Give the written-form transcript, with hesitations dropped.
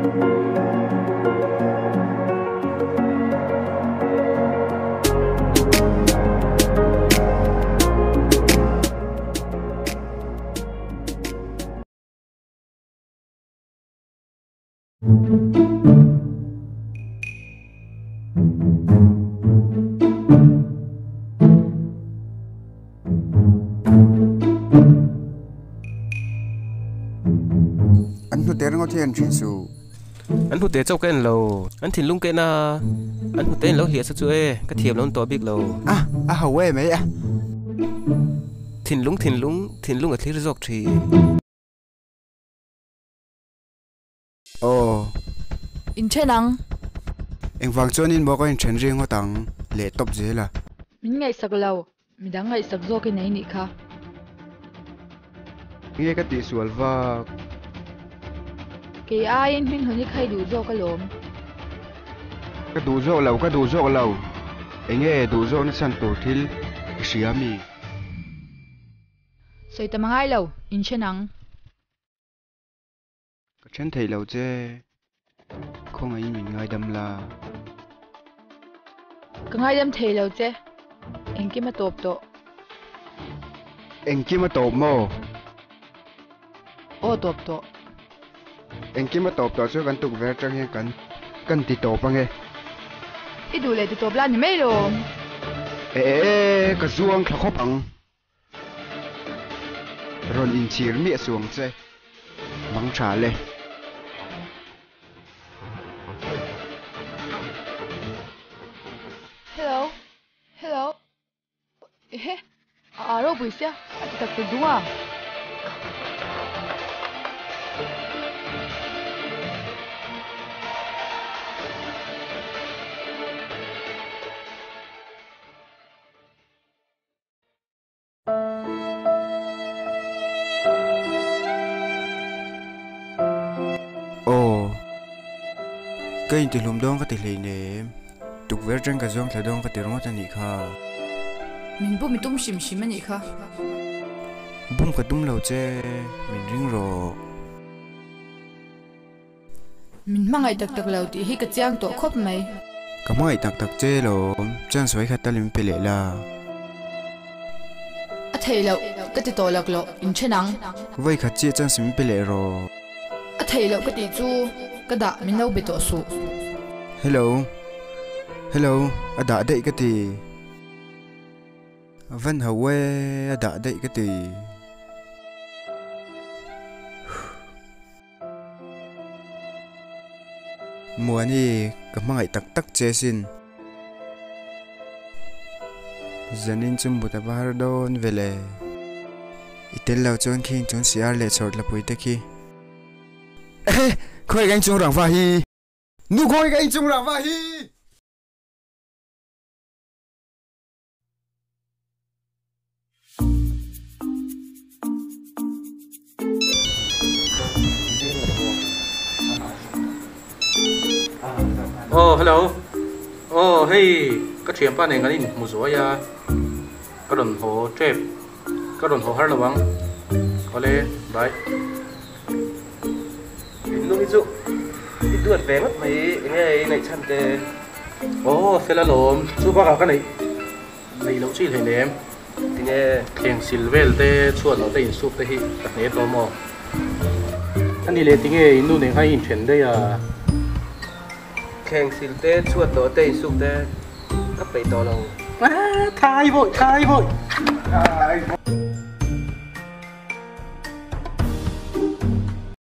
An hnute ringawt hi en thin suh. An hnute chauh ka en lo. An thinlung ka en a, an hnute in lo hliah sa chu e, ka thiam lo an tawh bik lo. A, a ho e mai a. Thinlung thinlung, thinlung a thlir zawk thin. Aw. Inthen ang. Engvang chuanin maw ka inthen ri ngawt ang leh tawp zel a. Min ngaihsak lo, midang ngaihsak zawk i nei nih kha. Nge ka tihsual vak. Kei aiin hminghlun i khai duh zawk alawm. Ka duh zawk lo, ka duh zawk lo. Enge duh zawkna chhan tur thil i hria mi? Sawi tam a ngai lo, inthen ang. Ka then theih lo che, khawngaihin min ngaidam la. Ka ngaidam thei lo che, engkim a tawp tawh. Engkim a tawp maw? Aw tawp tawh. Engkim a tawp tawh chu kan tukverh atang hian kan kan ti tawp ange. I duh leh ti tawp la ni mai lawm. E e ka zuang thla khawp ang. Rawn inchhir miah suang che, mang tha le. Hello, hello, ehe, a ropui sia, a ti tak tak dung a. Aw, ka intihlum dawn ka ti hleinem, tukverh atang ka zawng thla dawn ka ti ringawt a nih kha. Min bum i tum hrim hrim a nih kha. Bum ka tum lo che, min ring rawh. Min hmangaih tak tak lo tih hi ka chiang tawh khawp mai. Ka hmangaih tak tak che lawm, chuan sawi khat tal in pe leh la. A thei loh, ka ti tawh lak loh, in then ang. Vawi khat chiah chuan sim pe leh rawh. A thei loh ka tih chu ka dah min lo be tawh suh. Hello, hello, a dah daih ka ti. A van ho e, a dah daih ka ti. Muani, ka hmangaih tak tak che sin. Zanin chu mut a va har dawn ve le. I tel lo chuan khi inchung siar leh chhawrh lapui te khi. Ehe! Khawi ka inchung rangva hi? Nu khawi ka inchung rangva hi? Aw hello aw hei ka thianpa nen kan inhmu zuai a ka rawn haw tep ka rawn haw har lo ang awle bye in nu hi chu i duat ve ngawt mai enge i neih chhan te aw fel alawm chu bakah ka neih Nei loh chi hlei lem. Tinge thleng sil vel te chhuat loh te insuk te hi ka hne tawh maw? A ni leh tinge in nu nen khan i inthen daih a? Thleng sil te chhuat loh te insuk te ka peih tawh lo. Thai vawih thai vawih.